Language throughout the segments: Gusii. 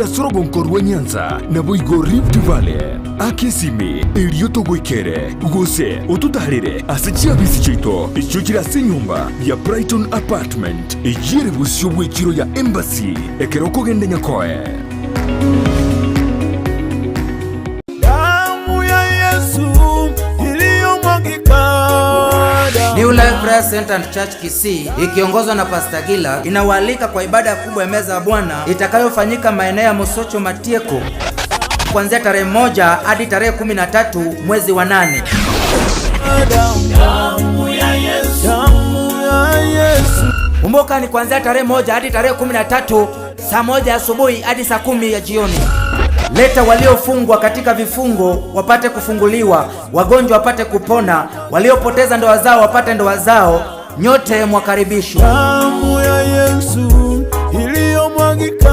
Ase orogonko rwa Nyanza, naboigo Rift Valley, aka esimi erio togoikere, gose ototaarere ase chiabisi chiaito echio chire ase enyomba ya Brighton Apartment, eyio ere bosio bw'echiro ya Embassy ekero okogenda Nyakoe. Damu ya Yesu iliyomwagika. New Life Prayer Center and Church Kisii ikiongozwa na Pastor Gila inawaalika kwa ibada kubwa ya meza ya Bwana itakayofanyika maeneo ya Mosocho Matieko kuanzia tarehe moja hadi tarehe 13 mwezi wa nane. Damu ya Yesu, damu ya Yesu. Kumbuka ni kuanzia tarehe moja hadi tarehe 13 saa moja asubuhi hadi saa kumi ya jioni. Leta waliofungwa katika vifungo wapate kufunguliwa, wagonjwa wapate kupona, waliopoteza ndoa zao wapate ndoa zao. Nyote mwakaribishwa. Damu ya Yesu iliyomwagika,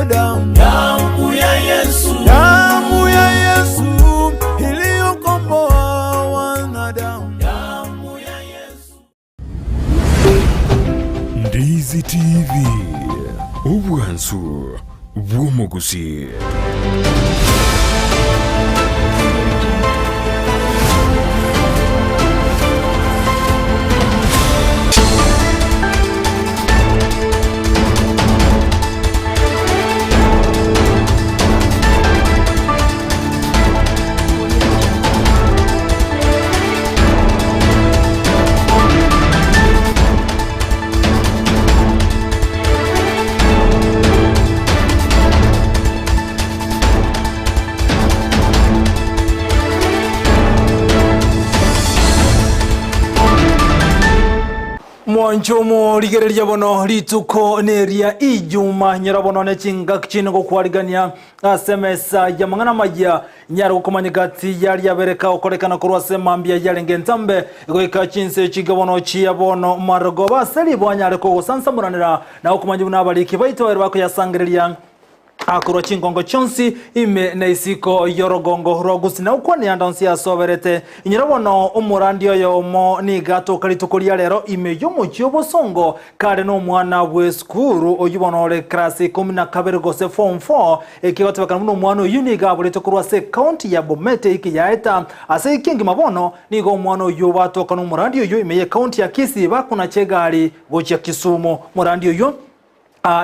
damu, damu ya Yesu, damu ya Yesu iliyokomboa wanadamu, damu ya Yesu. Ndizi TV, obwansu bw'omogusii. Mwanche omorigereria bono rituko neria ijuma nyora bono ne chingaki chine gokwarigania ase emesa y'amang'ana amaya Nyare gokomanya gati yaria bereka okorekana korwa ase mambia yarenge entambe, goika chinse chigabono chia bono marogoba ase ribo anyare kogosansamoranera na gokomanya buna abariki baito baye bakoyasangereria korwa chingongo chionsi ime na isiko y'orogongo rwa Gusii na gokwania ande onsi asoberete. Inyora bono omorandi oyomo nigo atoka rituko ria rero ime y'omochie obosongo Kare nomwana bw'esukuru oyio bono ore class ikomi na kabere gose form four, ekegotebekana buna omwana oyio nigo aborete korwa ase ecounty ya Bomet eiki yaeta. Ase eiki engima bono, nigo omwana oyio batoka nomorandi oyio ime y'ecounty ya Kisii bakonacha egari gochia Kisumu. Morandi oyio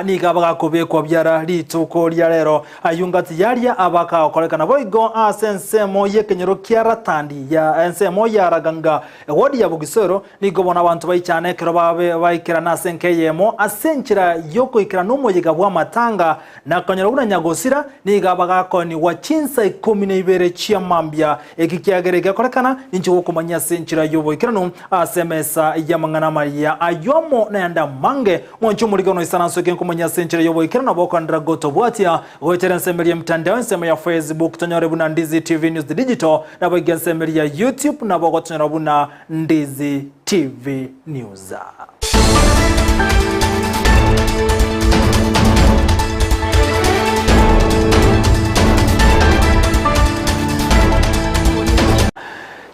nigo abagakobekwa biara rituko ria rero. Ayio ngati yaria abakagokorekana boigo ase ensemo y'ekenyoro kia Ratandi ya ensemo ya Raganga ewodi ya Bogisoro Nigo bono abanto baichana ekero babe baikerana ase enka eyemo ase enchera y'okoikerana omoyega bw'amatanga, na konyora buna nyagosira nigo abagakoonigwa chinsa ikomi na ibere chia mambia. Eki kiagera egekorekana, ninche gokomanyia ase enchera y'oboikeranu ase emesa y'amang'ana amaya ayio amo nayande amange. Mwanche omorige ono oisaranse oke nkomanyia ase enchera y'oboikeranu abokondera gotobwatia goetera ensemo eria y'emitandao, ensemo ya Facebook tonyore buna Ndizi TV News Digital, naboigo ensemo eria ya YouTube nabo ogotonyora buna Ndizi TV News.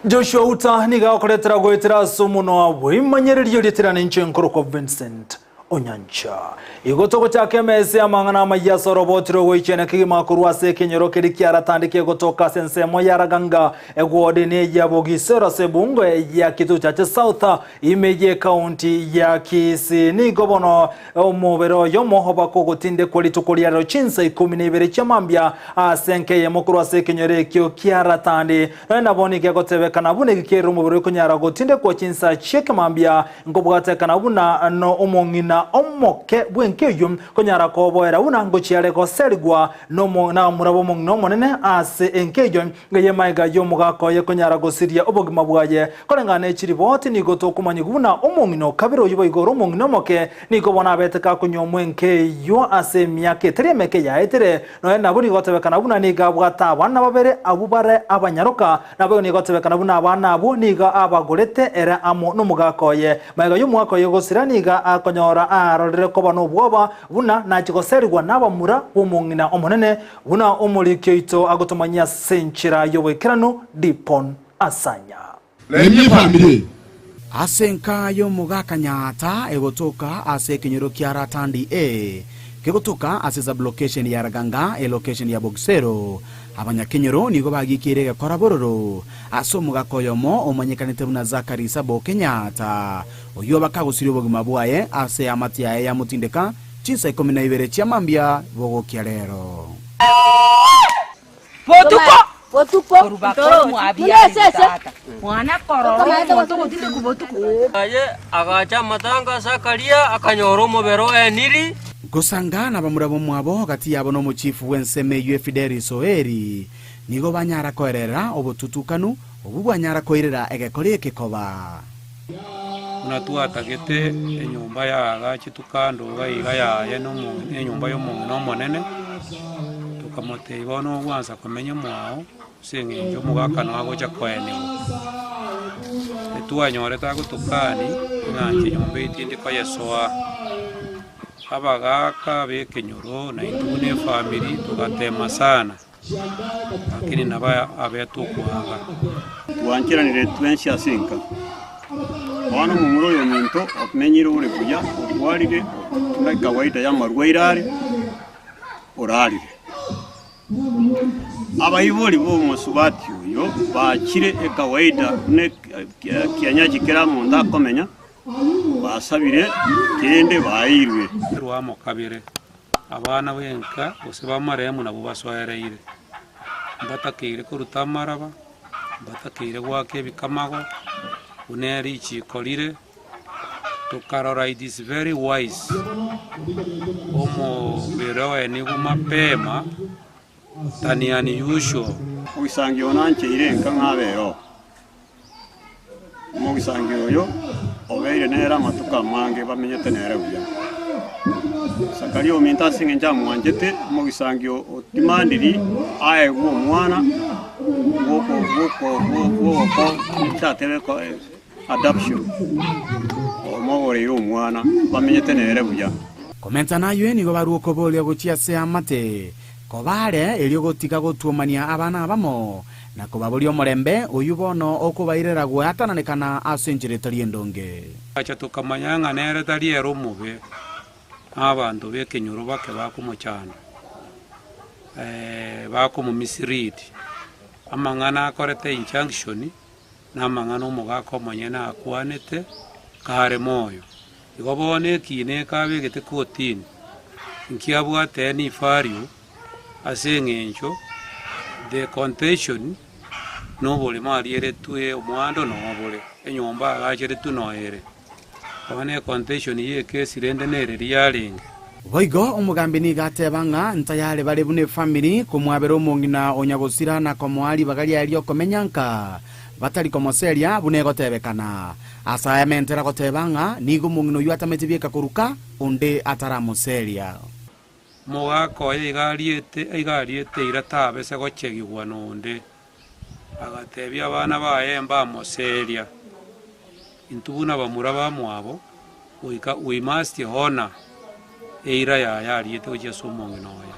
Joshua Uta nigo agokoretera goetera ase omonwa bw'eimanyereri orietera ninche nkorokwa Vincent Onyancha. Igo togochaka emesa y'amang'ana amayia ase oroboti rogoichena kegima korwa ase ekenyoro keria kiaratandeke gotoka ase ensemo ya Raganga, egwodi neya Bogisero ase ebungo ya Kituchache South, ime y'ekaunti ya Kisii. Nigo bono omobere oyomo bakogotindekwa rituko ria rero chinsa ikomi na ibere chia mambia ase enka eyemo korwa ase ekenyoro ekio kiaratandi. Nonya nabo nigo egotebekana buna eki kerire omobere okonyara gotindekwa chinsa chi'ekemambia Nkobwatekana buna nomong'ina omoke bw'enka eyio, konyara koboera buna ngochia are goserigwa namura b'omong'ina omonene ase enka eyio, eye magega y'omogaka oye konyara gosiria obogima bwaye. Koreng'ana ne chiriboti nigo tokomanyigwa buna omong'ina o kabere oyio boigo ore omong'ina omoke, nigo bono abete gakonyuomwa enka eyio ase emiaka etari emeke yaetire. Nonya nabwo nigo gotebekana buna nigo abwate abana babere abwo bare abanyaroka, Naboigo nigo gotebekana buna abana abwo nigo abagorete ere amo nomogaka oye. Magega y'omogaka oye gosira nigo akonyora arorire koba nobwoba, buna nachie goserigwa nabamura b'omong'ina omonene, buna omoriki oito agotomanyia ase enchera y'oboikeranu Dipon Asanya. Remia efamiri eye. Ase enka y'omogaka Nyaata egotoka ase ekenyoro kia Ratandi A, Kegotoka ase sub-location ya Raganga, elocation ya Bogisero. Abanyakenyoro nigo bagiikeire egekora bororo ase omogaka oyomo omanyekanete buna Zachary Sabo Kenyatta, oyio bakagosiria obogima bwaye ase eamate yaye yamotindeka chinsa ikomi na ibere chia mambia bogokia rero. Botuko Botuko korwa mwabiarire tata mwana korora omonto ogotindekwa botuko. Aye agacha amatanga ase akaria, akanyora omobere o Eniri. Gosanga nabamura bomwabo gati yabo nomochifu bw'ensemo eyio Fidelis Oeri, nigo banyara koerera obotutukanu obwo bwanyara koirera egekori eke koba. Buna twatagete enyomba yaagachetwe kando iga iga yaye nenyomba y'omong'ina omonene, tokamotebia bono ogwansa komenya mwao ase eng'encho omogaka noo agocha koenigwa. Etwanyorete agotokani ng'a inche enyomba eye tindi koyesoa. Abagaaka b'ekenyoro na intwe buna efamiri togatema sana, lakini nabo abete okoanga. Twancheranire twensi ase enka. Bono omomura oyo ominto omenyire ore buya, otwarire buna ekawaida y'amarwaire are, orarire. Abaibori b'omosubati oyo bachire ekawaida buna ekianyachi kera omonto akomenya, basabire kende baeirwe. Rwamo kabere, abana b'enka gose b'amaremu nabwo basoereire, mbatakeire koruta amaraba, mbatakeire goaka ebikamago, buna erichiko rire. Tokarora it is very wise omobere oye nigo mapema than unusual. Omogisangio one ancheire enka ng'a abe ero. Omogisangio oyo obeire nere amatuko amange bamenyete nere buya. Zakaria ominto ase engencho amwanchete, omogisangio otimandiri aegwe omwana bw'oko bw'oko bw'ogoko chatebe Adoption, omogoreire omwana, bamenyete nere buya. Komenta naywe nigo barua okoboria gochia ase amate, koba are erio gotiga gotuomania abana abamo, na kobaboria omorembe, oyio bono okobairera gweatananekana ase enchera etari endonge. Togacha tokamanya ng'a nere tari ere omobe, na abanto b'ekenyoro bake bakomochanda, bakomomislead, amang'ana akorete injunction. Namang'ana omogaka omonyene akwanete kare moyo. Igo bono ekiina eke abegete kotini, nkiabwate any value ase eng'encho the contention noboremo arieretwe omwando nobore, enyomba agacheretwe noere. Bono econtention ye ekesi rende nereri yarenge. Boigo omogambi nigo ateba ng'a ntayare bare buna efamiri komwabera omong'ina o nyagosira na komoa ribaga riaye ri'okomenya nka, batari komoseria buna egotebekana. Ase aya mentera goteba ng'a nigo omong'ina oyio atamete bieka koruka onde ataramoseria. Omogaka oye iga ariete iga ariete eira tabese gochegigwa nonde, agatebia abana baye mbamoseria. Intwe buna bamura bamwabo, goika we must honour eira yaye ariete gochia ase omong'ina oye.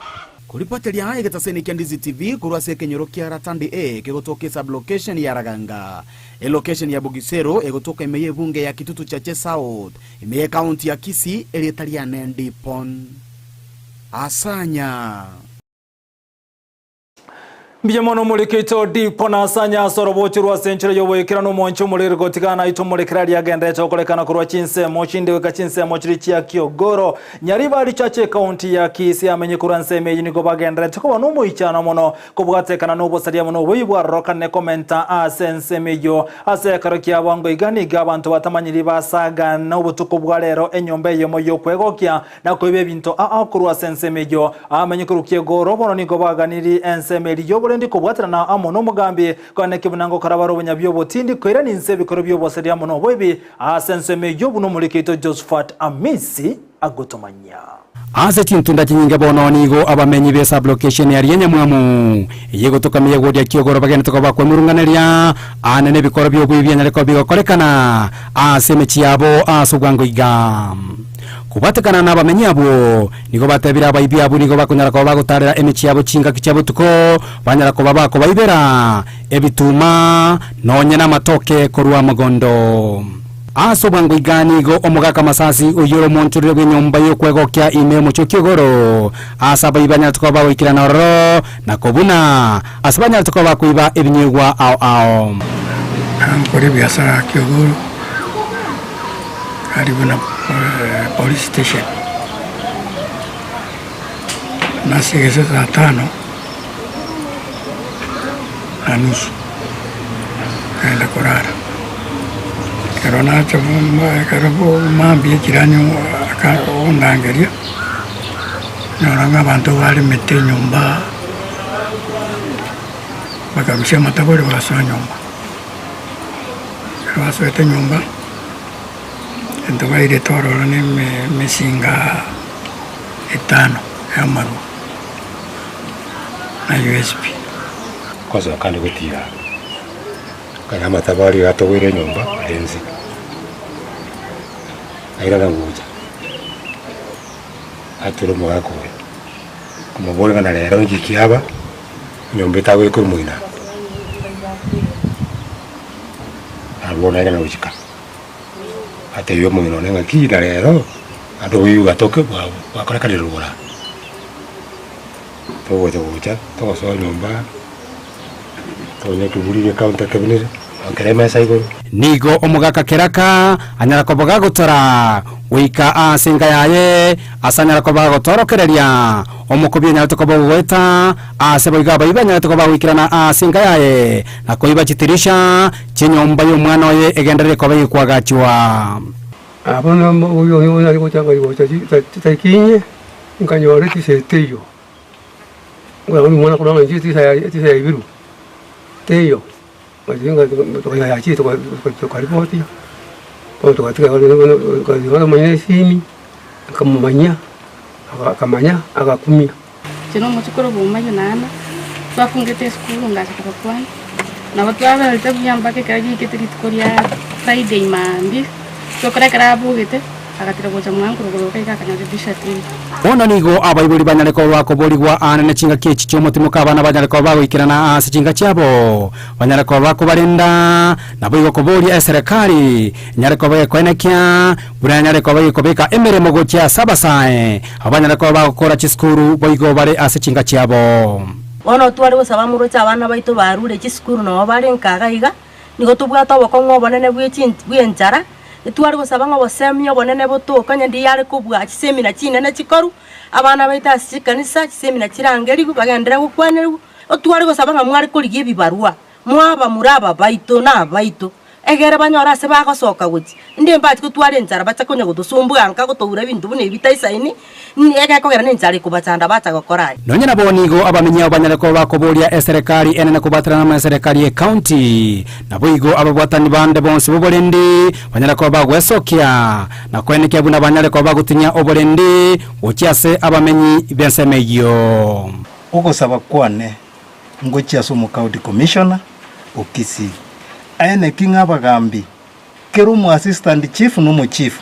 Koripoteria egetaseni kia Ndizi TV korwa ase ekenyoro kia Ratandi A kegotoka esub-location ya Raganga, elocation ya Bugisero egotoka ime y'ebunge ya Kitutu Chache South, ime y'ecounty ya Kisii erieta riane Ndipon Asanya. Mbuya mono omorikeito Dipo na Asanya ase orobocho rwa ase enchera y'oboikeranu omonche omoriri gotigana naitwe omorekere aria agenderete gokorekana korwa chinsemo chinde goika chinsemo chiria chia Kiogoro, Nyaribari Church ekaunti ya Kisii amenye korwa ensemo eyio nigo bagenderete koba nomoichano mono kobwatekana nobosaria mono oboibi bwarorokane komenta ase ensemo eyio ase ekero kia bwango iga nigo abanto batamanyiri basagana obotuko bwa rero enyomba eyemo y'okwegokia na koiba ebinto aa korwa ase ensemo eyio. Abamenyi korwa ki'egooro bono nigo baganirie ensemo eria y'oborendi kobwaterana amo nomogambi, koeneki buna ngokora bare obonyabi obotindi koirania inse ebikoro bi'obosaria amo noboibi ase ensemo eyio buna omoriki oito Josephat Amisi agotomanyia. Ase chintunda chinyinge bono nigo abamenyi be sub-location aria Nyamwamu eye egotoka meyegori ya Kiogoro bagenete koba kwemurunganeria aane nebikoro bi'oboibi bianyare koba bigokorekana ase emechie yabo ase obwango iga. Kobwatekana nabamenyi abwo, nigo batebire abaibi abwo nigo bakonyara koba bagotaarera emechie yabo chingaki chia botuko, banyara koba bakobaibera ebituma, nonya namatoke korwa mogondo. Ase obwango iga nigo omogaka Masasi oyio ore omonchorire bw'enyomba y'okwegokia ime y'omochie o Kiogoro, ase abaibi banyarete koba bagoikerana ororo, na kobuna ase banyarete koba bakoiba ebinywegwa ao ao. Nkore ebiasara Kiogoro karibu na police station, nase saa tano na nusu nkaenda korara. Ekero nacha ekero mambia echirani akondangeria, nyora ng'a abanto baremete enyomba, bakarusia amatabori bagasoa nyomba. Ekero basoete nyomba, egento bairete ororo na emesinga etano ya amarwa. Na USB. Ngosoka ande gotiira ekero amatabo aria atogoire enyomba are inse, airana gocha, ature omogaka oye, omoboria ng'a na rero nki kiaba, enyomba etagoika omoina, nabo bono airana gochika, atebia omong'ina one ng'aki na rero, ande oboibi bwatoke bwakorekanire rogoro aa. Togocha gocha, togosoa nyomba, tonya ekeburi gekaunta kebunire, kere emesa igoro. Nigo omogaka keraka anyara koba gagotora goika ase enka yaye, ase anyara koba agotorokereria omokobi onyarete koba ogoeta ase boigo abaibi banyarete koba bagoikerana ase enka yaye, na koiba chitirisha chi'enyomba y'omwana oye egenderere koba egekwagachwa. Abwo oyo nare gocha gocha chitariki inye. Nkanyora etisa eye teiyo, nkorora omwana korwa ng'a inche etisa yaye etisa yaibirwe, teiyo, yachire tokaripotia, bono togatiga bono omonyene esimi, akamomanyia, akamanya agakumia. Inche na omochokoro bw'omoyio naende, twafungete esukuru ngacha kobakwania, nabo twaberete buya mpaka ekero riaikete rituko ria Friday mambia, tokora ekero abogete. Agatira gocha mwango rogoro iga akanyora dirisha teiyo. Bono nigo abaibori banyare koba bakoborigwa aane ne chingaki echi chi'omotimoka abana banyare koba bagoikerana ase chinka chiabo, banyare koba bakobarenda, naboigo koboria eserekari enyare koba gekoenekia buna enyare koba gekobeka emeremo gochia ase abasae aba banyare koba bagokora chisukuru boigo bare ase chinka chiabo. Bono tware gosaba moroche abana baito barure chisukuru nabo bare nka iga iga, nigo tobwate obokong'u obonene bwe chin bw'enchara. Etware gosaba ng'a obosemia obonene botoke onye ndiyare kobua chisemina chinene chikoru, abana baito ase chikanisa, chisemina chirangerigwe bagenderere gokwanerigwa, otware gosaba ng'a mware korigia ebibarua, mwabamura aba baito na abaito, egere banyore ase bagosoka gochia. Inde mbache gotwara enchara bache konya gotosumbua nka gotoura ebinto buna ebi taisaini, egekogera nenchara ekobachanda bacha gokora aya. Nonya nabo nigo abamenyi abo banyare koba bakoboria eserekari enene kobaterana amo neserekari y'ecounty. Naboigo ababwatani bande bonsi b'oborendi banyare koba bagwesokia, na koenekia buna banyare koba bagotinyia oborendi gochia ase abamenyi b'ensemo eyio. Ogosaba kwane ngochia ase omocounty commissioner o Kisii, aeneki ng'a abagambi Kera omoassistant chief na omochief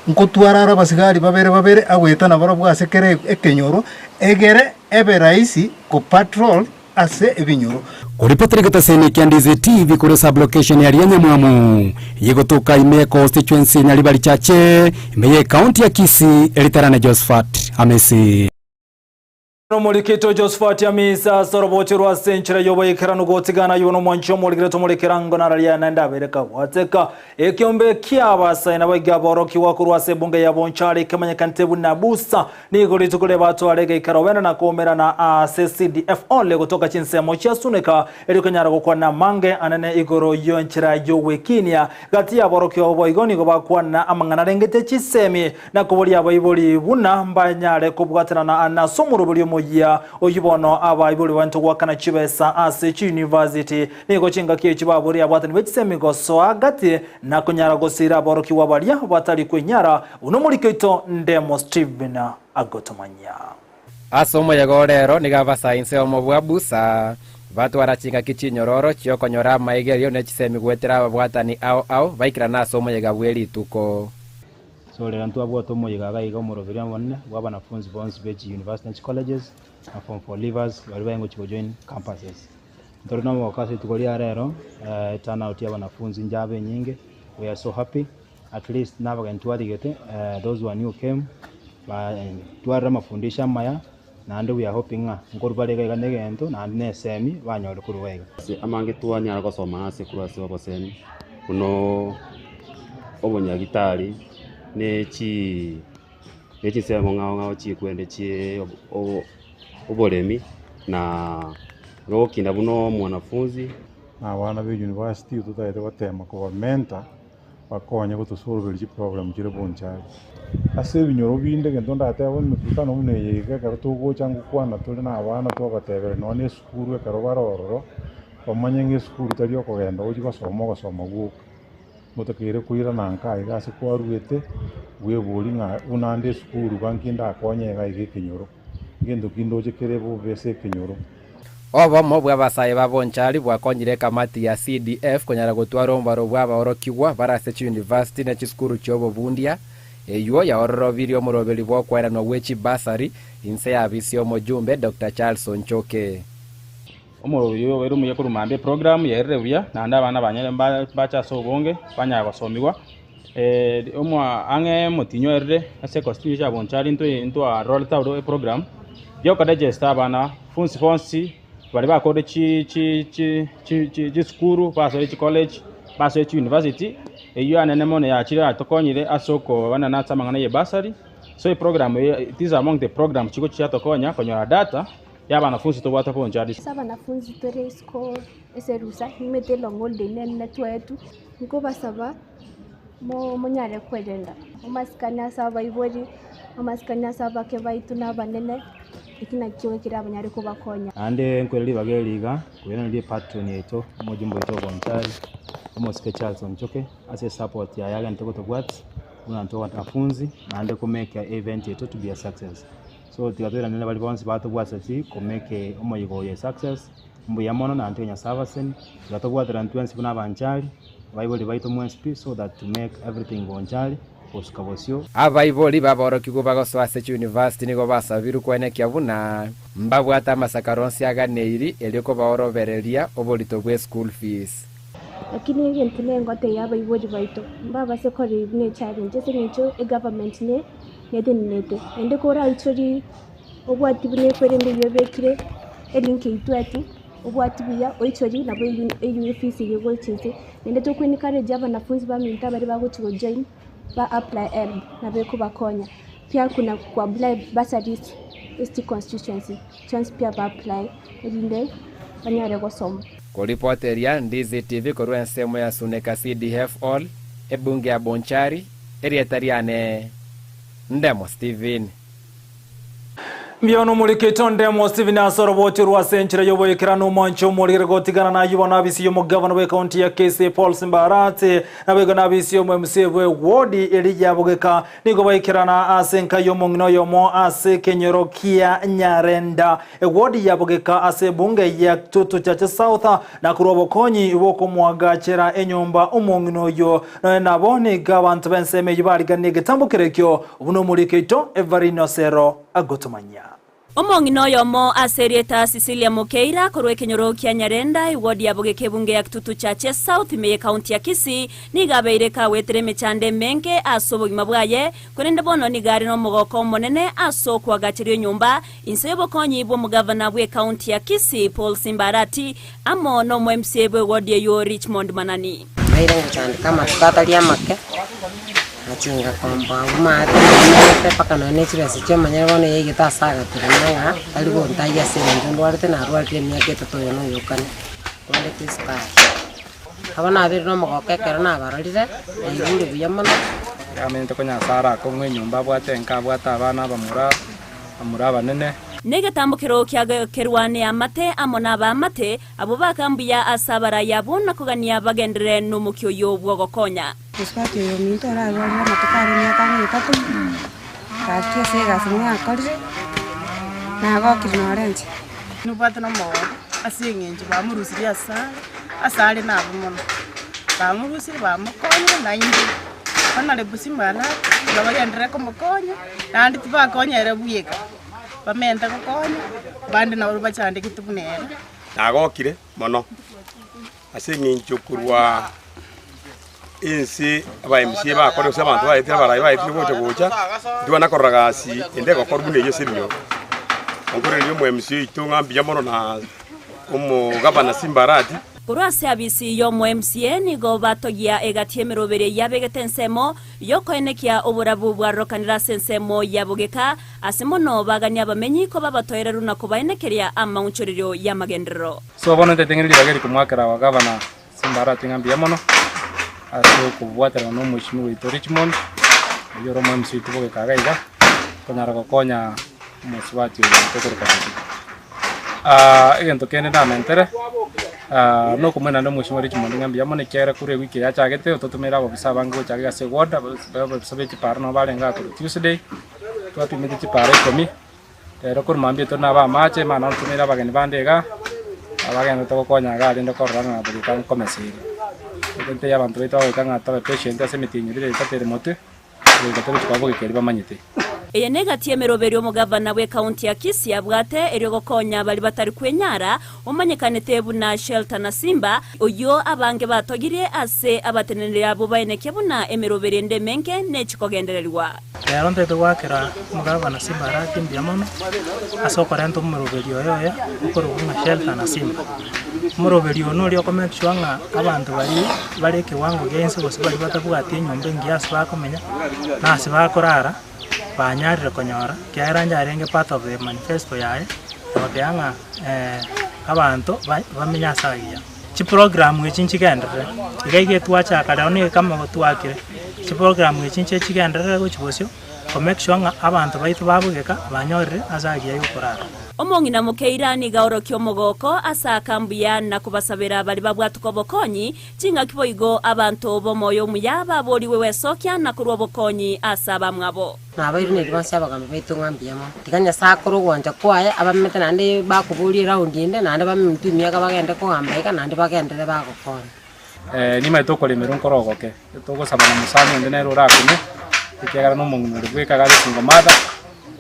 nkotwara are abasigari babere babere agoeta nabarabwo ase kera ekenyoro egere ebe rahisi ko patrol ase ebinyoro. Koripotera egetaseni kia Ndizi TV korwa esublocation ya Rianyamwamu eyegotoka ime ye constituency Nyaribari Chache ime ye county ya Kisii eritarane Josephat Amisi. Nomorikito Josephat Amisa ase oroboche rwa ase enchera y'oboikeranu gotigana ayio nomwanchi omorikire tomorekera ngo nararia naende abere kagwateka ekiombe ki'abasae naboigo aborokigwa korwa ase ebunge ya Bonchari kemanyekanete buna Busa nigo rituko riria batware egeikaro bene na koumerana ase CDF Hall gotoka chinsemo chia Suneka erio konyara gokwana amange anene igoro y'enchera y'ogwekinia gati y'aborokigwa abwo boigo nigo bakwana amang'ana arengete chisemi Na koboria abaibori buna mbanyare kobwatanana nase omoroberi omoyia oyio bono abaibori babanto goakana chibesa ase chiyunivasiti. Nigo chingaki echi baboria abwatani be chisemi gosoa gati na konyara gosiira aborokigwa baria batari kwenyara, buna omoriki oito Ndemo Stephen agotomanyia. Ase omoyega o rero nigo abasainse omo bwa Busa batwara chingaki chinyororo chi'okonyora amaigerio ne chisemi goetera ababwatani ao ao baikerana ase omoyega bwe rituko. So rero ntwabwate omoyega iga iga omoroberi omonene bwa abanafunzi bonsi be chiuniversity na chicolleges na form four leavers baria bare gochi gojoin campuses. Ntore na omogoko ase rituko ria rero, turnout ya abanafunzi njabe enyinge, we are so happy. At least nabageni twarigete those one who came twarire amafundisho amaya naende we are hoping ng'a nkorwa bare iga iga na egento naende na esemi banyore korwa iga iga. Ase amange twanyara gosoma ase korwa ase obosemi buna obonyagitari ne chi ne chinsemo ng'ao ng'ao chikwende chie oboremi na gokinda buna omwanafunzi. Na abana be university totagete gotema koba mentor bakonye gotosolveri chiproblem chire bonchari. Ase ebinyoro binde egento ndatebe emekutano buna eye iga ekero togocha ngokwana tore na abana twabatebera nonya na esukuru ekero bare ororo, bamanye ng'a esukuru tari okogenda gochia gosoma ogosoma gwoka. Motakeire koirana nka iga ase kwaruete, bwebori ng'a buna ande esukuru iga nki ndakonye iga iga ekenyoro, ngento ki ndoche kere bobe ase ekenyoro. Obomo bw'abasae ba Bonchari bwakonyire ekamati ya CDF konyara gotwara omobaro bw'abaorokigwa bare ase chiyunivasiti ne chisukuru chi'obobundia, eywo yaororobirie omoroberi bw'okoeranwa gwe chibasari inse y'abisi y'omojumbe Doctor Charles Onchoke. Omoroberi oyo obeire omuya korwa mambia eprogram yaerire buya naende abana banyare mbache ase obonge banyare gosomigwa ang'e omotinyi oerire ase econstituency ya Bonchari intwe ntwarorete aro eprogram ya okoregester abana bonsi bonsi baria bakorire chisukuru basoire chicollege basoire chiuniversity eywo anene mono yachire yatokonyire ase okoenana ase amang'ana ya ebursary so eprogram eye it is among the programs chigochi chiatokonya konyora data. Y'abanafunsi tobwate bonchari. Ase abanafunsi tore isiko ase erusa, nimanyete elong holiday nene twaetwe, nkobasaba monyare kwerenda, amasikani ase abaibori, amasikani ase abake baito na abanene, eki nakio ekerabanyare kobakonya. Naende nkoira ribaga eri iga, koiraneria epatron yaito, omojumbe oito o Bonchari, omosike Charles Onchoke, ase esupport yaye agente gotobwatia, buna intwe abanafunzi, naende ko make event yaito to be a success. So tiga toiranere baria bonsi batobwaseti ko make omoyega oyo a success, mbuya mono naende tiga Nyasaye abaseni, tiga tobwaterane twensi buna abanchari, abaibori baito mwensi pi so that to make everything bonchari gosuka bosio. Abaibori b'aborokigwa bagosoa ase chiyunivasiti nigo basabirwe koenekia buna mbabwate amasakara onsi aganeiri erio kobaorobereria oborito bwe school fees. Lakini egento nengotebia abaibori baito, mbabase korora buna echallenge ase eng'encho egovernment ne netenenete, naende koraichorie obwati buna ekwerende eywo ebekire elink eywo tweti, obwati buya oichorie nabo eywo eywo efees eywo egocha inse. Naende toko encourage abanafunzi baminto abaria bagochi go join ba apply helb nabo ekobakonya. Pia kuna ku apply bursaries ase chiconstituency chionsi pia ba apply erinde banyare gosoma. Koripoteria Ndizi TV korwa ensemo ya Suneka CDF Hall, ebunge ya Bonchari, Erieta riane Ndemo Stephen. Mbuya nomorikito Ndemo Stephen ase oroboti orwo ase enchera y'oboikeranu omwanche omorigere gotigana nayio bono abisi y'omogavana bw'ekaunti ya Kisii Paul Simba Arati naboigo nabisi y'omo MCA bwe ward Elijah Bogeka nigo baikerana ase enka y'omong'ina oyomo ase ekenyoro kia Nyarenda Eward ya Bogeka ase ebunge ya Kitutu Chache South na korwa obokonyi bw'okomoagachera enyomba omong'ina oyio. Nonya nabo nigo abanto b'ensemo eyio bariganie egetambo kerekio buna omoriki oito Everino Osero agotomanyia. Omong'ina oyomo ase erieta Cecilia Mokeira korwa ekenyoro kia Nyarenda, eward ya Bogeka ebunge ya Kitutu Chache South ime y'ecounty ya Kisii, nigo abeire kagwetera emechando emenge ase obogima bwaye, korende bono nigo are nomogoko omonene ase okoagacherwa enyomba Inse y'obokonyi bw'omogavana bw'ecounty ya Kisii, Paul Simba Arati, amo n'omo MCA bw'eward eyio Richmond Manani. Mbaire ngochandeka amatuko atari amake, nachia ngakomboa abwo maate namenyete mpaka nonya ne chibesa chiomonyene bono yaigete ase agaturuma ng'a tari gontayia ase eng'encho ndwarete narwarire emiaka etato oyo na oyo okane, ndwarete esukari. Abwo nabeire na omogoko ekero nabarorire, naigure buya mono. Amenyete konya ase arakong'u enyomba abwate enka abwate abana abamura. Abamura abanene. Negetambokero kiagokerwa neamate amo nabaamate, abwo baka mbuya ase abarai abwo na kogania bagenderere nomokia oyio bw'ogokonya. Mosubati oyo ominto orarwarire amatuko are emiaka ang'e etato, gaki ase egasi mwakorire, nagokire nore inche. Nobwate nomogoko ase eng'encho bamorusirie asare, asare nabe mono, bamorusirie bamokonyire naende Honourable Simba Arati iga bagenderere komokonya. Naende tibakonya ere bweka, bamente gokonya abande nabo bachandegete buna ere. Nagokire mono ase eng'encho korwa Ense aba MCA bakore gose abanto baetire abarai baetire gocha gocha, ntibana korora gasi ende egokorwa buna eyio ase ebinyoro. Nkorereria omo MCA oito ng'a mbuya mono na omogavana Simba Arati. Korwa ase abisi y'omo MCA nigo batogia egati y'emeroberi eyio abegete ensemo y'okoenekia oborabu bwarorokanire ase ensemo ya bogeka, ase mono bagania abamenyi koba abatoereru na kobaenekeria amaunchorerio y'amagenderero. So bono ntaete ng'ire ribaga eri komwakera our governor Simba Arati ng'a mbuya mono ase okobwaterana na omweshimiwa oito Richmond, oyio ore omo-MC oito bogeka iga iga, konyara gokonya omosubati oyo oito okorokwa Betty. Egento kende ndamentere, nokomwena naende omweshimiwa Richmond ng'a mbuya mono ekiagera korwa ewiki eye achagete ototomeire ababisa abange gocha iga ase eward, ababisa be chipara nabo barenge aa korwa Tuesday, twapimete chipara ikomi. Rero korwa mambia tore naba amache, mani nabo ntomeire abageni bande iga, abagenderete gokonya iga rende korora ng'a bogoika nkomesa ere. Egento eye abanto baito bagoika ng'a tobe patient ase emetienyi ebere etato ere motwe, goika togochi koba bogoika erio bamanyete. Eye negati y'emeroberio omogavana bw'ekaunti ya Kisii abwate erio gokonya baria batari kwenyara, omanyekanete buna Shelter Nasimba, oyio abange batogirie ase abateneneri abwo baenekia buna emeroberio ende emenge nechikogendererigwa. Rero ntaete goakera omogabana Simba Arati mbuya mono ase okorenta omoroberi oye oye okorokwa ng'a Shelter na Simba. Omoroberi oyo noria oko make sure ng'a abanto baria bare ekewango gia inse gose baria batabwati enyomba engiya ase bakomenya, na ase bakorara, banyarire konyora, ekiagera inche arenge part of the manifesto yaye, egoteba ng'a abanto bamenye ase agiya. Chiprogramu echi nchigenderere, iga iga etwachaka rero nigo kama gotwakire, chiprogramu echi nche chigenderere gochia bosio, ko make sure ng'a abanto baito babogeka banyorire ase agiya ya okorara. Omong'ina mokeira nigo aorokia omogoko ase aka mbuya na kobasabera baria babwatuka obokonyi, chingaki boigo abanto b'omoyo omuya baboorigwe gwesokia na korua obokonyi ase abamwabo. Nabairanerie bonsi abagambi baito ng'a mbuya mono. Tiga Nyasae akore ogwancha kwaye, abamete naende bakoboria eround ende, naende bamemtwe emiaka bagende kogamba iga, naende bagenderere bagokonya. Nimaete okoremerwa nkore ogoke, togosaba na mosani onde nere orakume, ekiagera na omong'ina ore bweka iga are single mother,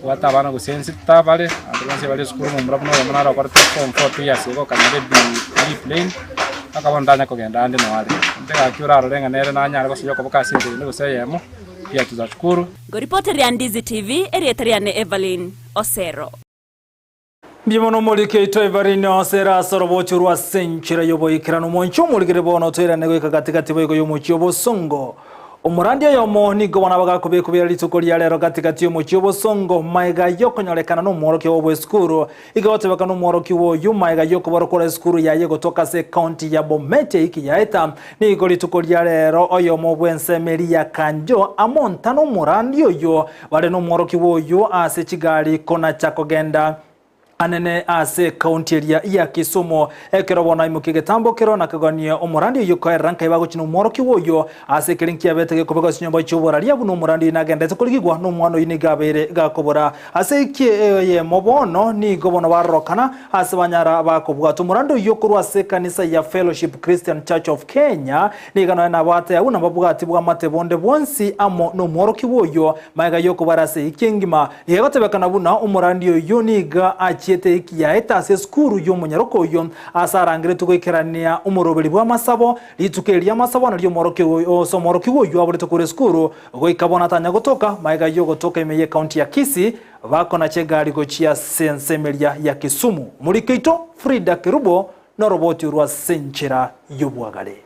obwate abana gose ensita bare, abanto bonsi bare esukuru omomura buna oyomo naro okorete form four 2 years igo okanyora ebi B plain, mpaka bono tanya kogenda ande noo are. Onde gaki orarore ng'a nere nanyare gosoyia okoboko ase enchera ende gose eyemo. Pia tutashukuru. Ngoripoteria Ndizi TV, erieta riane Evelyn Osero. Mbuya mono omoriki oito Evelyn Osero ase orobocho rwa ase enchera y'oboikeranu. Omonche omorikire bono toirane goika gati-gati boigo y'omochie obosongo. Omorandi oyomo nigo bono abagakobekwa rituko ria rero gati-gati y'omochie obosongo maega y'okonyorekana n'omworokia obo bw'esukuru. Iga gotebeka nomworokigwa oyio maega y'okobarokora esukuru yaye gotoka ase ekaunti ya Bomet eiki yaeta, nigo rituko ria rero oyomo bw'ensemo eria ya Kanjo amonta nomorandi oyio bare nomworokigwa oyio ase chigari konacha kogenda anene ase ekaunti eria ya Kisumu. Ekero bono aimokia egetambo kero nakeganie omorandi oyio koerera nkai bagochia nomworokigwa oyio Ase ekero nkiabete gekobekwa ase chinyomba chi'oboraria, buna omorandi oyio nagenderete korigigwa, na omwana oyio nigo abeire gakobora. Ase eki eyemo bono nigo bono barorokana ase banyara bakobwata omorandi oyio korwa ase ekanisa ya Fellowship Christian Church of Kenya, nigo nonya nabwate agwo na mbabwati bw'amate bonde bwonsi amo nomworokigwa oyio magega y'okobara ase eki engima. Nigo egotebekana buna omorandi oyio nigo achiete eki yaete ase esukuru y'omonyaroka oyio ase arangeretwe goikerania omoroberi bw'amasabo Rituko eri ri'amasabo nario ase omworokigwa oyio aborete korwa esukuru, goika bono atanya gotoka, magega y'ogotoka ime y'ecounty ya Kisii, bakonacha egari gochia ase ensemo eria ya Kisumu. Omoriki oito Frida Kerubo noroboti orwo ase enchera y'obwagare.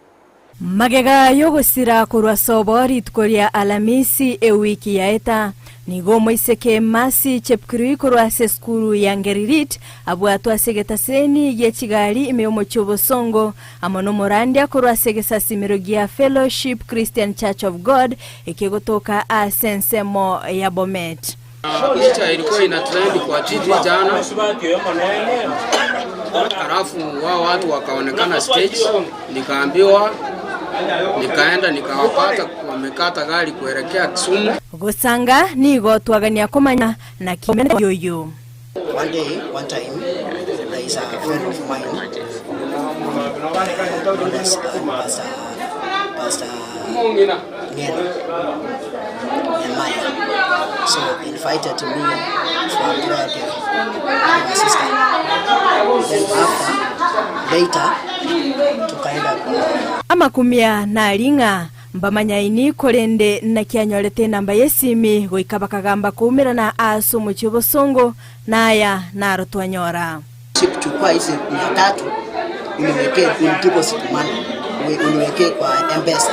Magega y'ogosira korwa sobo rituko ria Alamisi ewiki yaeta, nigo omoiseke Mercy Chepkirui korwa ase esukuru ya Ngeririt abwatwe ase egetaseni gie chigari ime y'omochie obosongo Amo nomorandia korwa ase egesasimero gia Fellowship Christian Church of God ekegotoka ase ensemo ya Bomet. Picha ilikuwa ina trend kwa TV jana, halafu wao watu wakaonekana stage, nikaambiwa, nikaenda nikawapata wamekata gari kuelekea Kisumu. Gosanga nigo twagania komanya naki oyo. One day, one time, there is a friend of mine known as Pastor, Pastor Ngeno, Nehemiah. So he invited me for a prayer day with my sister. Then after, later, tukaenda kwa Amakumia nari ng'a. Mbamanyaini korende naki anyorete enamba y'esimi goika bakagamba koumerana ase omochie obosongo, na aya naro twanyora. Chukua hizi 300 uniwekee unideposit money uniwekee kwa M-Pesa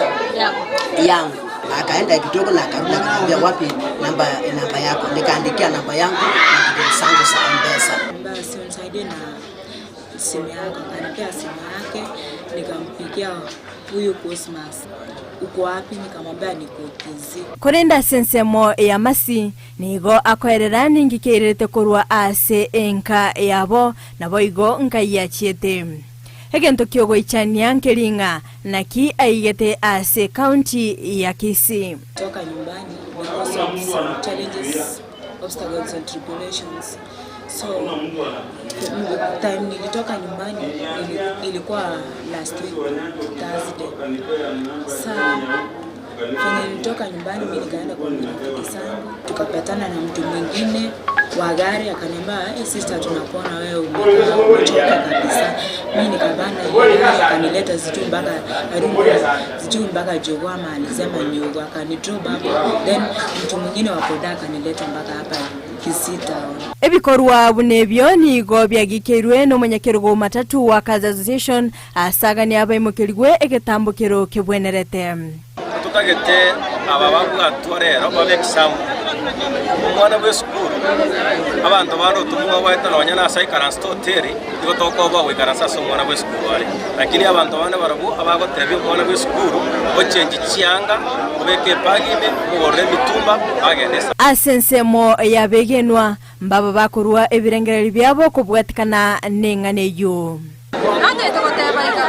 yangu. Akaenda kidogo na akarudi akaniambia wapi namba, namba yako, nikaandikia namba yangu na details zangu za M-Pesa. Basi unisaidie na simu yako. Akanipea simu yake, nikampigia huyu Cosmas, uko wapi? Nikamwambia niko Kisii. Korende ase ensemo ya Masi nigo akoerera ninki keirerete korwa ase enka yabo, naboigo nkaiyachiete. Egento ki'ogoichania nkeri ng'a naki aigete ase ekaunti ya Kisii. Toka nyumbani because of some challenges, obstacles and tribulations. So time nilitoka nyumbani ilikuwa last week Thursday. Sa venye nilitoka nyumbani mi nikaenda kwa marafiki zangu, tukapatana na mtu mwingine wa gari akaniambia, hey, sister, tunakuona wewe umekaa umechoka kabisa. Mi nikapanda hiyo gari akanileta sijui mpaka I don't know, sijui mpaka Jogoo ama alisema Nyugu, akanidrop hapo, then mtu mwingine wa boda akanileta mpaka hapa Kisii town. Ebikorwa buna ebio nigo biagikeirwe nomonyakerogo o matatu wa Kazi Association asagania abaimokerigwe egetambokero kebwenerete. Totagete aba babwatwa rero babe example omwana bwa esukuru abanto bande otomwa gwaeta nonya na ase aikaranse hoteli igo tokoboa goikaransa ase omwana bwa esukuru are lakini abanto bande barabwo abagotebia omwana bwa esukuru ochenji chianga obeke ebag ime omogorere emitumba bagende esa. Ase ensemo y'abegenwa mbaba bakorua ebirengererio biabo kobwatikana neng'ana eyio. Natete goteba iga,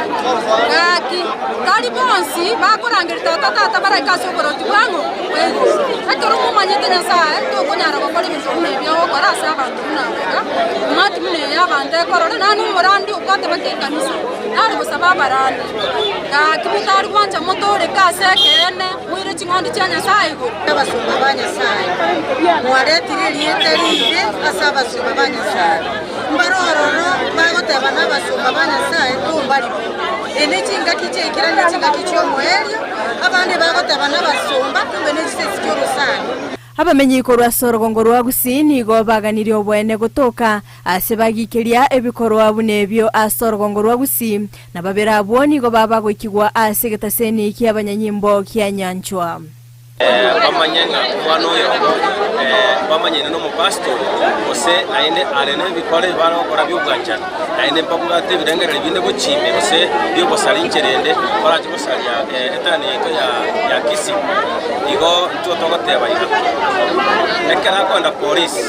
Gaki, tari bonsi bakorangeria Tata, Tata baraike ase oboroti bwang'o bwa igoro. Ekero momanyete Nyasae, tokonyara gokora ebinto buna ebi ogokora ase abanto buna aba iga. Omwati buna eye abanto ekorora, naende omorandi ogwatebete ekanisa, nare gosaba abarandi. Gaki motari gwancha motooreke ase ekeene, moire ching'ondi chia Nyasae igoro. Abasomba ba Nyasae, mwaretire erieta riibe ase abasomba ba Nyasae. Mbare ororo bagoteba nabasomba ba Nyasae kombarigwe. Eye nechingaki chiaikire ne chingaki chi'omoerio, abande bagoteba nabasomba kumbe nechisesi chi'orosana. Abamenyi korwa ase orogongo rwa Gusii nigo baganirie oboene gotoka ase bagikeria ebikorwa buna ebio ase orogongo rwa Gusii, na babere abwo nigo baba goikigwa ase egetaseni ki'abanyanyimbo kia Nyanchwa. Bamanye ng'a omwana oyomo bamanyaine nomopastori, gose naende are nebikora ebi bare gokora bi'obwanchani, naende mbabwate ebirengererio binde gochia ime gose bi'ogosaria inchera ende barache gosaria etaoni yaito ya Kisii. Igo intwe togoteba iga, ekero akoenda polisi,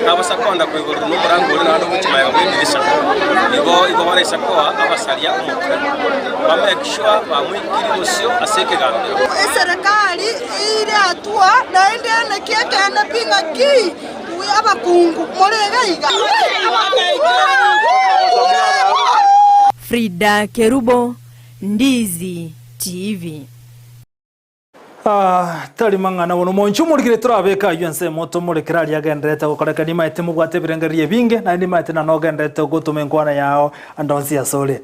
tabosa koenda koigorerwa nomorango oria naende ogochia magega bw'edirisha, igo igo baraisa koa abasaria omotwe, ba make sure bamoikirie bosio ase ekegambero. Eserekari eire hatua naende eneki ekeene pi ng'aki abakungu more iga iga. Frida Kerubo, Ndizi TV. Ah, tari mang'ana bono monche omorikire torabeke ayio ensemo tomorekere aria agenderete gokoreka nimaete mobwate ebirengererio ebinge naende nimaete na nogenderete gotoma enkwana yao ande onsi asore.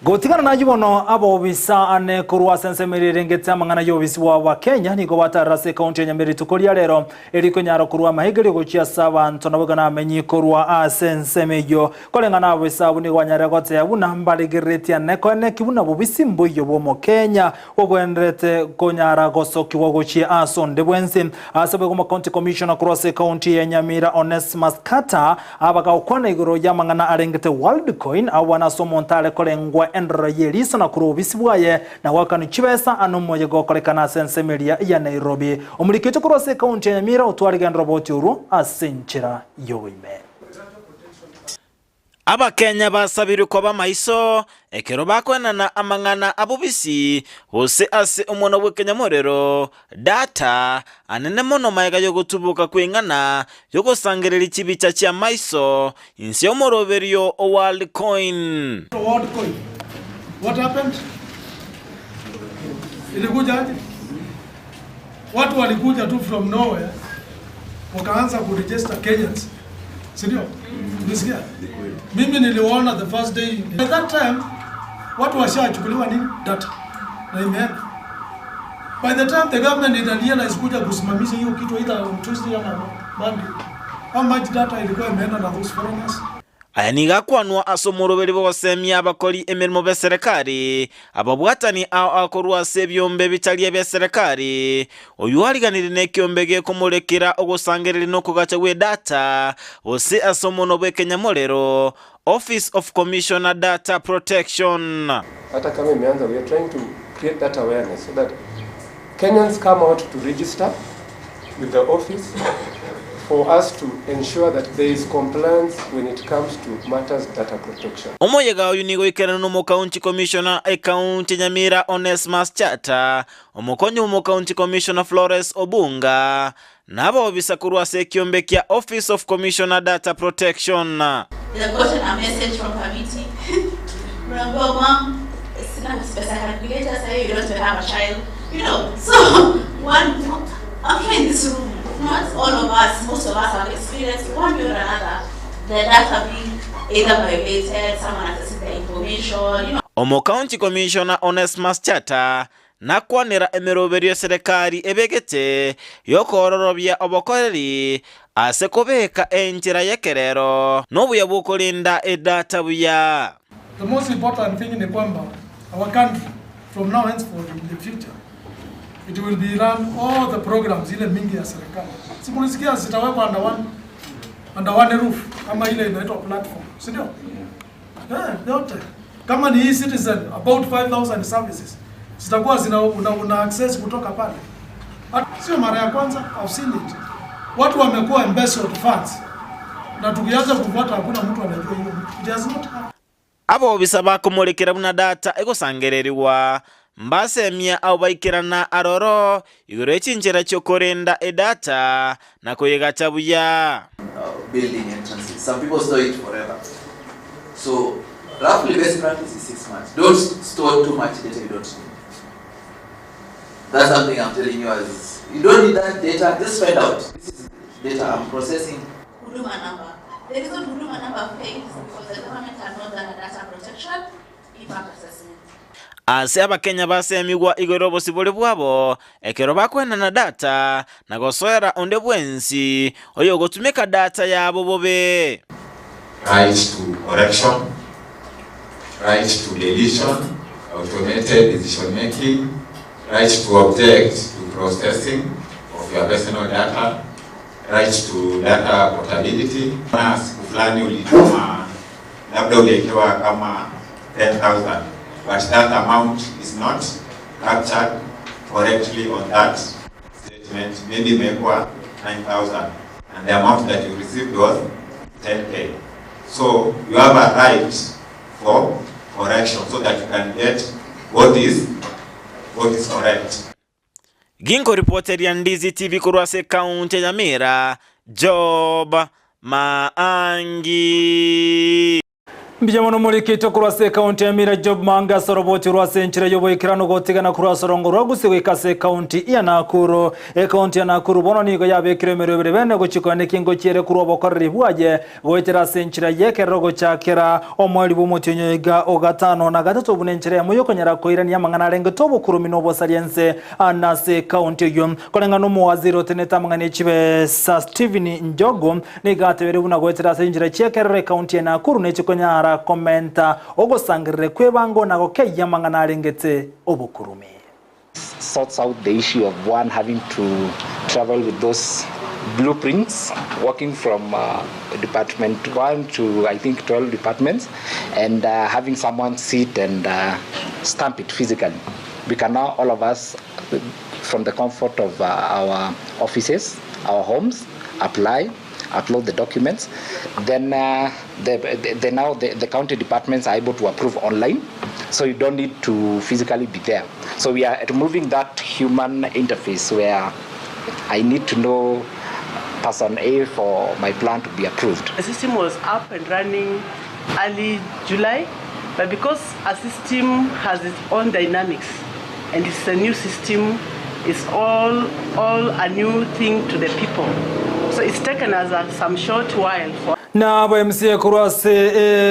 Gotigana nayio bono abobisa ane korwa ase ensemo eria erengete amang'ana y'obobisi bwabo bwa Kenya nigo batarire ase ekaunti ya Nyamira rituko ria rero erikonyara korwa amahigerio gochia ase abanto naboigo namenyi korwa ase ensemo eyio. Koreng'ana abobisa abwo nigo banyarire goteba buna mbarigereretie ane koeneki buna bobisi mboiyo bw'omokenya bogwenerete konyara gosokigwa gochia ase onde bwensi. Ase boigo County Commissioner korwa ase ekaunti ya Nyamira Onesmus Carter abagakwana igoro y'amang'ana arengete Worldcoin abwo ase omonto are korengwa endorero y'eriso na korwa obobisi bwaye na goakanwa chibesa ase omoyega okorekana ase ensemo eria ya Nairobi. Omoriki oito korwa ase ekaunti ya Nyamira otwarigenderera oboti orwo ase enchera y'oboime. Abakenya basabirwe koba maiso ekero bakoenana amang'ana abobisi gose ase omonwa bw'ekenyamorero, data, anene mono magega y'ogotuboka kw'eng'ana y'ogosangereria chibicha chi'amaiso inse y'omoroberio o Worldcoin. Worldcoin. What happened? Ilikuja aje? Watu walikuja tu from nowhere wakaanza kuregister Kenyans. Si ndio? Ulisikia? Mimi niliwaona the first day. At that time watu washachukuliwa nini? Data. Na imeenda. By the time the government ita realize kuja kusimamisha hiyo kitu either on Tuesday ama Monday, how much data ilikuwa imeenda na those foreigners? Aya nigo akwanwa ase omoroberi bw'ogosemia abakori emeremo b'eserekari, ababwatani ao akorwa ase ebiombe bitari ebi'eserekari, oyio ariganirie nekiombe gekomorekera ogosangereria na okogacha gw'edata, gose ase omonwa bw'ekenyamorero, Office of Commissioner Data Protection. Hata kama imeanza, we are trying to create that awareness so that Kenyans come out to register with the office for us to ensure that there is compliance when it comes to matters data protection. Omoyega oyio nigo oikeranwe n'Omokaunti Commissioner Ekaunti ya Nyamira Onesmus Chata, omokonyi bw'Omokaunti Commissioner Flores Obunga, na abobisa korwa ase ekiombe kia Office of Commissioner Data Protection. They've gotten a message from Kamiti. Unaambiwa mom, sina pesa ya calculator sasa you don't even have a child. You know, so one I'm sure in this room, not all of us, most of us have experienced one way or another the data being either violated, someone accessing the information, you know. Omocounty Commissioner Onesmus Chata nakwanera emeroberio eserekari ebegete y'okoororobia obokoreri ase kobeka enchera y'ekerero na obuya bw'okorinda edata buya. The most important thing ni kwamba our country from now henceforth in the future it will be run all the programs ile mingi ya serikali. Si mulisikia zitawekwa under one, under one roof ama ile inaitwa platform, si ndio? Yeah, yote. Kama ni e-citizen about 5000 services zitakuwa zina una, una access kutoka pale. Sio mara ya kwanza, I've seen it. Watu wamekuwa embezzled funds na tukianza kufuata hakuna mtu anajua hiyo. It has not happened. Abobisa bakomorekera buna data egosangererigwa, mbasemia abo baikerana aroro igoro ye chinchera chi'okorenda edata na koyegacha buya. Building entrances. Some people store it forever. So roughly best practice is 6 months. Don't store too much data you don't need. That's something I'm telling you as you don't need that data, just find out. This is data I'm processing. Huduma number. The reason Huduma number failed is because the government had not done a data protection impact assessment. Ase Abakenya basemigwa igoro y'obosibore bwabo ekero bakoenana data na gosoera onde bwensi oyogotumeka data yabo bobe. Right to correction, right to deletion, automated decision making, right to object to processing of your personal data, right to data portability. Na siku fulani ulituma labda uliwekewa kama 10,000 but that amount is not captured correctly on that statement. Maybe imewekwa 9,000 and the amount that you received was 10K. So you have a right for correction so that you can get what is correct. Ginkoripoteria Ndizi TV korwa ase ekaunti ya Nyamira, Job Maangi. Mbuya mono morikite korwa ase ekaunti ya Nyamira Job Maangi ase oroboti rwa ase enchera y'oboikeranu gotigana korwa ase orongo rwa Gusii goika ase ekaunti ya Nakuru. Ekaunti ya Nakuru bono nigo yabekire emeremo ebere bene gochikoa nekingo chiere korwa obokoreri bwaye goetera ase enchera y'ekerero gochakera omweri bwa omotienyi iga ogatano na gatato buna enchera emo yokonyara koirania amang'ana arengete obokurumi na obosaria ense na ase ekaunti eywo koreng'ana omowaziri otenete amang'ana echibesa Stephen Njogu nigo atebere buna goetera ase enchera chi'ekerero ekaunti ya Nakuru nechikonyara komenta ogosangerere kwebango nago keiya amang'ana arengete obokurumi. Sorts out the issue of one having to travel with those blueprints, working from department 1 to I think 12 departments, and having someone sit and stamp it physically. We can now, all of us, from the comfort of our offices, our homes, apply, upload the documents. Then now the county departments are able to approve online, so you don't need to physically be there. So we are removing that human interface where I need to know person A for my plan to be approved. The system was up and running early July, but because a system has its own dynamics and it's a new system, it's all a new thing to the people. So it's taken us a, some short while for Na aba MCA korwa ase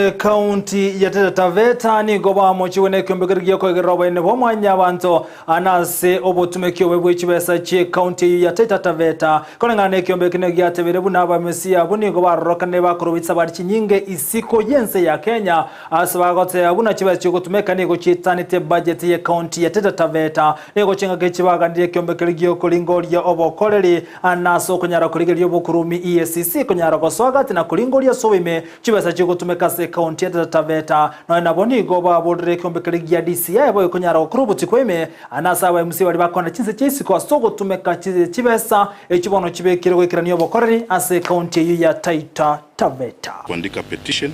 ekaunti ya Taita Taveta nigo bamochigwe nekeombe keria giokoegerera oboene bwa mwanyabanto na ase obotumeki obobe bwe chibesa chi'ekaunti eyio ya Taita Taveta. Koreng'ana nekeombe eke nigo giatebire buna aba MCA abwo nigo barorokanire bakorwa chisabari chinyinge isiko y'ense ya Kenya ase bagoteba buna chibesa chiogotumeka nigo chietanete budget y'ekaunti ya Taita Taveta. Nigo chingaki echi baganirie ekeombe keria giokoringoria obokoreri na ase okonyara korigereria obokurumi EACC konyara gosoa gati na koringoria ase oboime chibesa chigotumeka ase ekaunti ya Taita Taveta. Nonya nabo nigo baborire ekeombe keria gia DCI boigo konyara gokora obotuko ime na ase aba MC baria bakona chinse chia isiko ase ogotumeka chibesa echio bono chibekire goikerania obokoreri ase ekaunti eyio ya Taita Taveta. Kuandika petition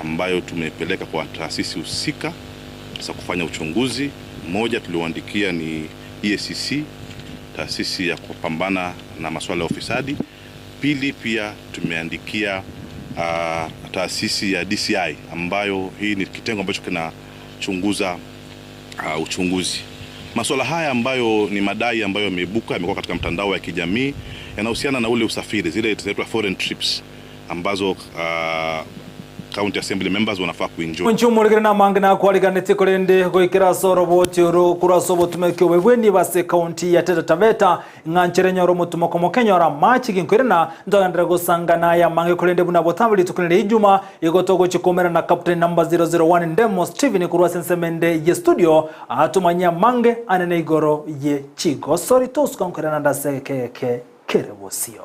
ambayo tumepeleka kwa taasisi husika za kufanya uchunguzi. Moja tulioandikia ni EACC, taasisi ya kupambana na masuala ya ufisadi. Pili, pia tumeandikia taasisi ya DCI ambayo hii ni kitengo ambacho kinachunguza uchunguzi. Masuala haya ambayo ni madai ambayo yameibuka yamekuwa katika mtandao wa kijamii yanahusiana na ule usafiri, zile zinaitwa foreign trips ambazo county assembly members wanafaa kuenjoy. Nchumurigire na mange na kwariganete korende goikera ase oroboti oro korwa ase obotumeki obo bweni base county ya Taita Taveta ng'anchere nyoro omotumoko mokenyora machi ginkoirana ntogendere gosangana aya mange korende buna botambe rituko rire ijuma igo togochikomera na captain number 001 Ndemo Steven korwa ase ensemende ye studio atumanyia mange anene igoro ye chigosori tosuka nkoirana ndase ekeke kere bosio.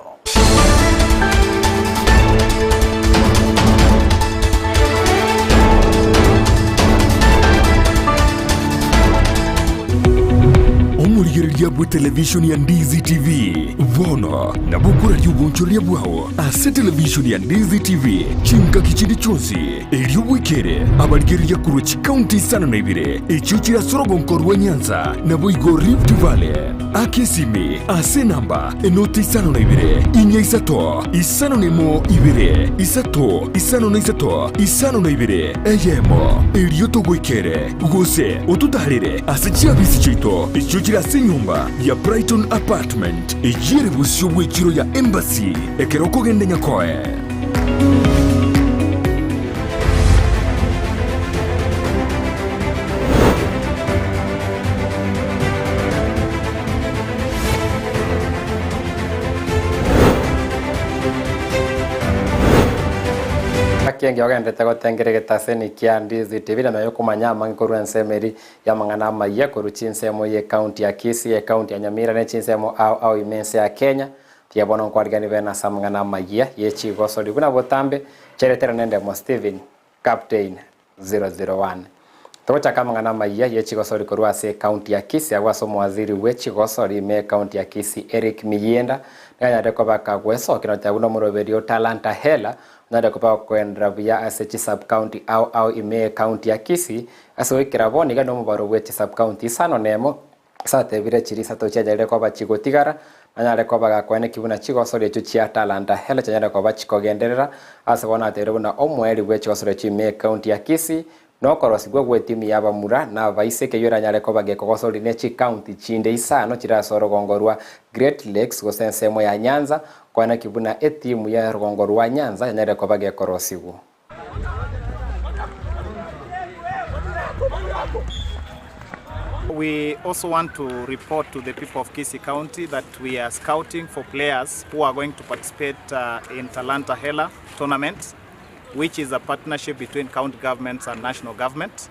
Omorigereria bwe televishoni ya Ndizi TV bono nabo okoraria obonchoreria bwao ase televishoni ya Ndizi TV chingaki chinde chionsi erio bwekere abarigereria korwa chikaunti isano na ibere echio chire ase orogonko rwa Nyanza naboigo Rift Valley. Aka esimi ase enamba enoti isano na ibere, inya isato, isano na emo ibere, isato, isano na isato, isano na ibere, eyemo, erio togoikere, gose ototaarere ase chiabisi chiaito echio chire ase enyomba ya Brighton Apartment, eyio ere bosio bw'echiro ya Embassy, ekero okogenda Nyakoe. Ngaki engiya ogenderete gotengera egetaseni kia Ndizi TV na nayo okomanya amange korwa ensemo eri y'amang'ana amayia korwa chinsemo ye county ya Kisii, ecounty ya Nyamira ne chinsemo ao ao ime ense ya Kenya. Tiga bono nkwarigani bene ase amang'ana amayia ye chigosori buna botambe cheretera nendemo Stephen Captain 001. Togochaka amang'ana amayia ye chigosori korwa ase ecounty ya Kisii agwo ase omowaziri bwe chigosori ime ecounty ya Kisii Eric Miyienda niganyarire koba kagwesokera goteba buna omoroberi o Talanta Hela onyarire koba gokoendera buya ase chisub county ao ao ime ecounty ya Kisii ase goikera bono iga nomobaro bwe chisub county isano na emo ase atebire chiria isato chianyarire koba chigotigara nanyare koba gakoeneki buna chigosori echio chia Talanta Hela chianyarire koba chikogenderera ase bono atebire buna omoeri bwe chigosori echio ime ecounty ya Kisii nokorosigwa gwe etimu ya abamura na abaiseke eyio eranyare koba gekogosori ne chicounty chinde isano chire ase orogongo rwa Great Lakes gose ensemo ya Nyanza koeneki buna etimu ya orogongo rwa Nyanza yanyarire koba gekorosigwa. We also want to report to the people of Kisii County that we are scouting for players who are going to participate in Talanta Hela tournament, which is a partnership between county governments and national government.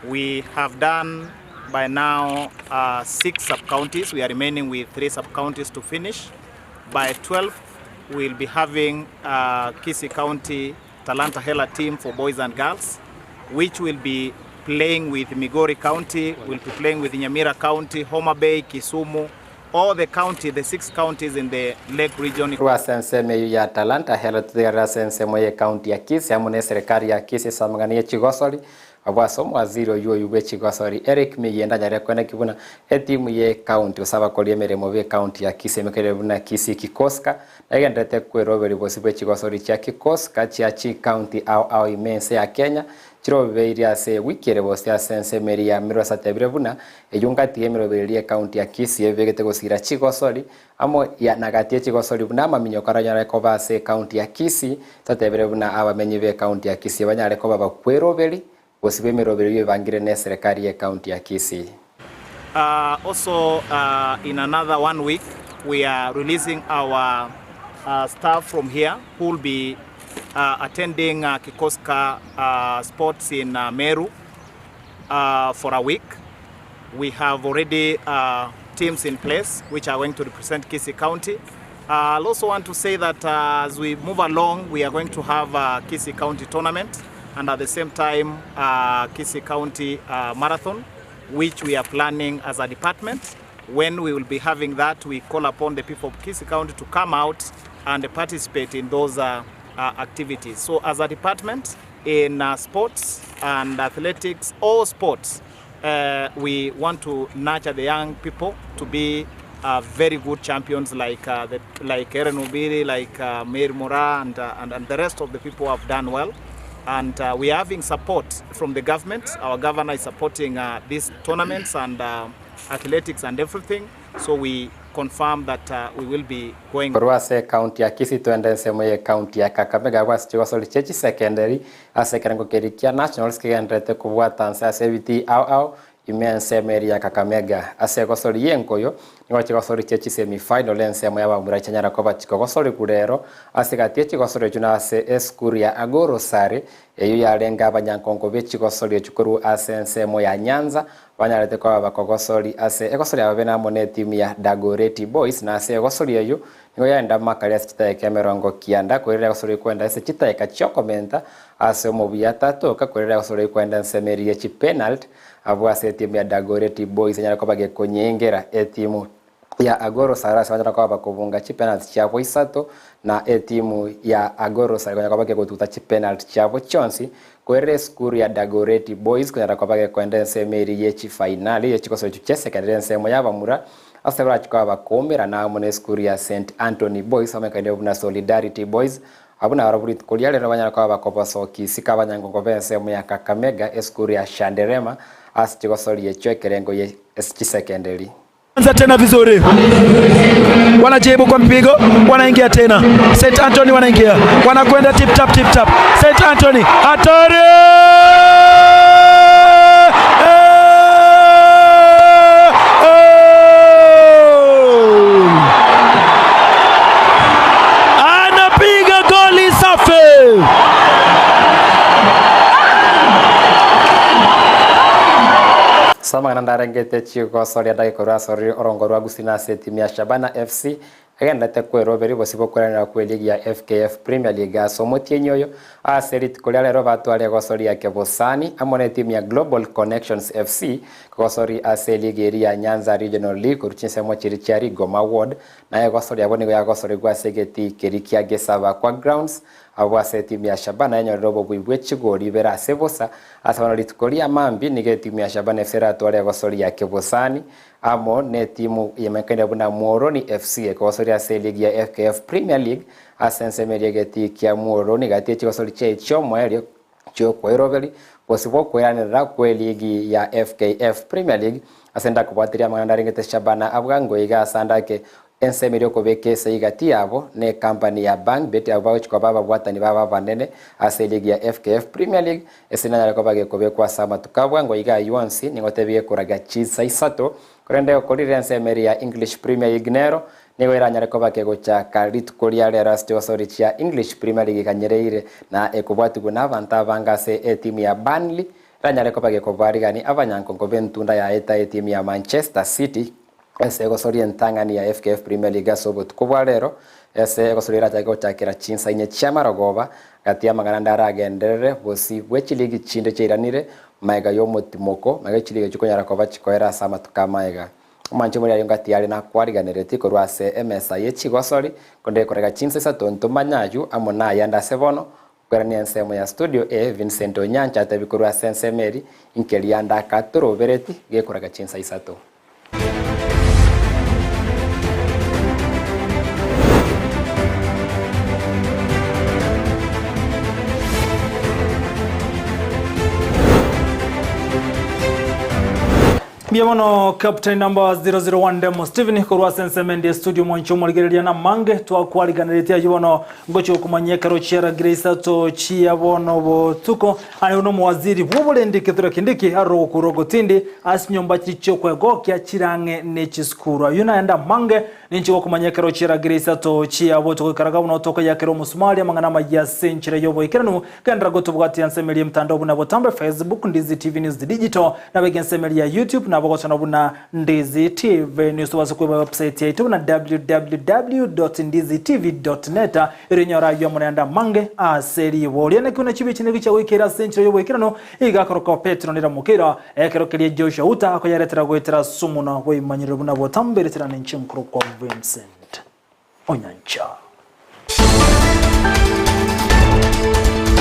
We have done by now 6 sub-counties. We are remaining with 3 sub-counties to finish. By 12, we'll be having Kisii County Talanta Hela team for boys and girls, which will be playing with Migori County, will be playing with Nyamira County, Homa Bay, Kisumu, all the county, the 6 counties in the Lake region. Rwa ensemo eyio ya Talanta Hela tutigare ase ensemo ye county ya Kisii amo na eserikari ya Kisii ase amang'ana ya chigosori abwo ase omowaziri oywo oywo bwe chigosori Eric Miyienda anyarire koeneki buna etimu ye county gose abakori emeremo be county ya Kisii emekerire buna Kisii Kikoska naegenderete kweroberi bosi bwe chigosori chia Kikoska chia chicounty ao ao ime ense ya Kenya Chirobeirie ase ewiki ere gose ase ensemo eria ya Mirrors atebire buna eyio ngati y'emeroberio y'ecounty ya Kisii ebegete gosira chigosori amo ya na gati y'echigosori buna amaminyoko aranyare koba ase ecounty ya Kisii tatebire buna abamenyi b'ecounty ya Kisii banyare koba bakweroberi gosiba emeroberio ebangire n'eserekari y'ecounty ya Kisii. Also in another one week we are releasing our staff from here who will be attending Kikoska sports in Meru for a week. We have already teams in place which are going to represent Kisii County. I'll also want to say that as we move along we are going to have a Kisii County tournament and at the same time Kisii County marathon which we are planning as a department. When we will be having that, we call upon the people of Kisii County to come out and participate in those uh, uh, activities. So as a department in uh, sports and athletics, all sports, uh, we want to nurture the young people to be uh, very good champions like uh, the, like Aaron Obiri, like uh, Mary Mora, and, uh, and, and the rest of the people who have done well. And uh, we are having support from the government. Our governor is supporting uh, these tournaments and uh, athletics and everything. So we confirm that uh, we will be going. Korwa ase ekaunti ya Kisii twende ensemo ye ekaunti ya Kakamega agwo ase chigosori chie chisecondary ase ekerengo keria kia nationals kegendererete kobwata nse ase ebitii ao ao ime ensemo eria ya Kakamega. Ase egosori y'enkoyo nigo chigosori chie chisemi final ensemo y'abamura chianyara koba chikogosorigwa rero ase egati ye chigosori echio nase esukuru ya Agoro Sare eyio yarenge abanyankonko be chigosori echio korwa ase ensemo ya Nyanza banyarete koba bakogosori ase egosori ya babere amo netimu ya Dagoretti Boys na ase egosori eyio nigo yaenda makari ase chidakika emerongo kianda koirera egosori kwenda ase chidakika chiokomenta ase omobuya atatoka koirera egosori kwenda ensemo eria ye chipenalty abwo ase etimu ya Dagoretti Boys enyare koba gekonyengera etimu ya Agoro Sare ase banyare koba bakobunga chipenalty chiabo isato na etimu ya Agoro Sare konyara koba kegotuta chipenalty chiabo chionsi koerera esukuru ya Dagoretti Boys konyara koba gekoenda ensemo eria ye chifainali ye chigosori echio chia secondary ensemo ya abamura ase barachie koba bakoumerana amo na esukuru ya St Anthony Boys bamanyekaine buna Solidarity Boys Abwo nabarabwo rituko ria rero banyare koba bakobosokia isiko abanyangongo b'ensemo ya Kakamega, esukuru ya Shanderema, ase chigosori echio ekerengo ye chisekenderi. Anza tena vizuri, wanajibu kwa mpigo, wanaingia tena. St Anthony wanaingia, wanakwenda tip tap tip tap. St Anthony hatari! Anapiga goli safi. Ase amang'ana ndarengete chigosoria ndagekorwa ase orongo rwa Gusii na ase etimu ya Shabana FC Agenderete kweroberia obosio bw'okoiranerera kw'eligi ya FKF Premier League ase omotienyi oyo. Ase rituko ria rero batware egosoria kebosani amo netimu ya Global Connections FC kogosoria ase eligi eria ya Nyanza Regional League korwa chinsemo chiria chia Rigoma Ward. Naye egosoria abwo nigo yagosorigwa ase egetii keria kia Gesabakwa Grounds abwo ase etimu ya Shabana yanyorire obobui bwe chigori ibere ase bosa. Ase bono rituko ria mambia nigo etimu ya Shabana FC eratware egosoria kebosani Amo netimu yemekaine buna Muhoroni FC ekogosoria ase eligi ya FKF Premier League ase ensemo eria egetii kia Muhoroni gati ye chigosori chiaye chi'omoerio chi'okoiroberi bosio bw'okoiranerera kw'eligi ya FKF Premier League ase ndakobwatirie amang'ana ndarengete Shabana abwango iga ase ande ake Ensemo eria okobeka esegi gati yabo ne company ya Bangbet abwo bagochia koba ababwatani babo abanene ase eligi ya FKF Premier League ase nanyare koba gekobekwa ase amatuko abwango iga ayio onsi nigo tebie gekoraga chinsa isato korende okorire ensemo eria ya English Premier League nero nigo eranyare koba kegochaka rituko ria rero ase chigosori chia English Premier League ekanyereire na ekobwatigwa na abanto abange ase etimu ya Burnley eranyare koba gekobarigani abanyankonko b'entunda yaeta etimu ya Manchester City Ase egosoria entang'ani ya FKF Premier League ase obotuko bwa rero, ase egosoria erachake gochakera chinsa inye chi'amarogoba, gati y'amang'ana ande aragenderere bosio bwe chiligi chinde chiairanire magega y'omotimoko, magega chiligi echio konyara koba chikoera ase amatuko amaega. Omwancho moria aria ngati are nakwariganeretie korwa ase emesa ye chigosori, konde ekorega chinsa isato ntomanye ayio amo nayande ase bono, Kwerania ensemo ya studio A, Vincent Onyancha atebi korwa ase ensemo eri, Inkeria ande akatorobereti gekoraga chinsa isato. Mbuya mono Captain number 001 Demo Steven korwa ase ensemo ende estudio mwanche omorigereria na mange twakwariganeretie ayio bono ngochia gokomanyia ekero chiaragire isato chia bono botuko aye buna omowaziri bw'oborendi Kithure Kindiki aroro gokurwa ogotindi ase chinyomba chiria chiokwegokia chirang'e ne chisukuru ayio naende amange Ninche gokomanya ekero chi'eragera isato chia botuko ikaraga buna otokoyakera omosumari amang'ana amayia ase enchera y'oboikeranu. Genderera gotobwatia ensemo eria y'emtandao buna botambe Facebook, Ndizi TV News Digital, nabo ensemo eria ya YouTube nabo gosona buna Ndizi TV News. Tobase koeba website yaito buna www.ndizitv.net erio onyore ayio amo naende amange ase riborio. Naki buna chibe chinege chiagoikeire ase enchera y'oboikeranu, iga akoroka Petero neramokeira. Ekero keria Joshua Uta akoyaretera goetera ase omonwa bw'eimanyerero buna botamberetera nenche nkorokwa Vincent Onyancha.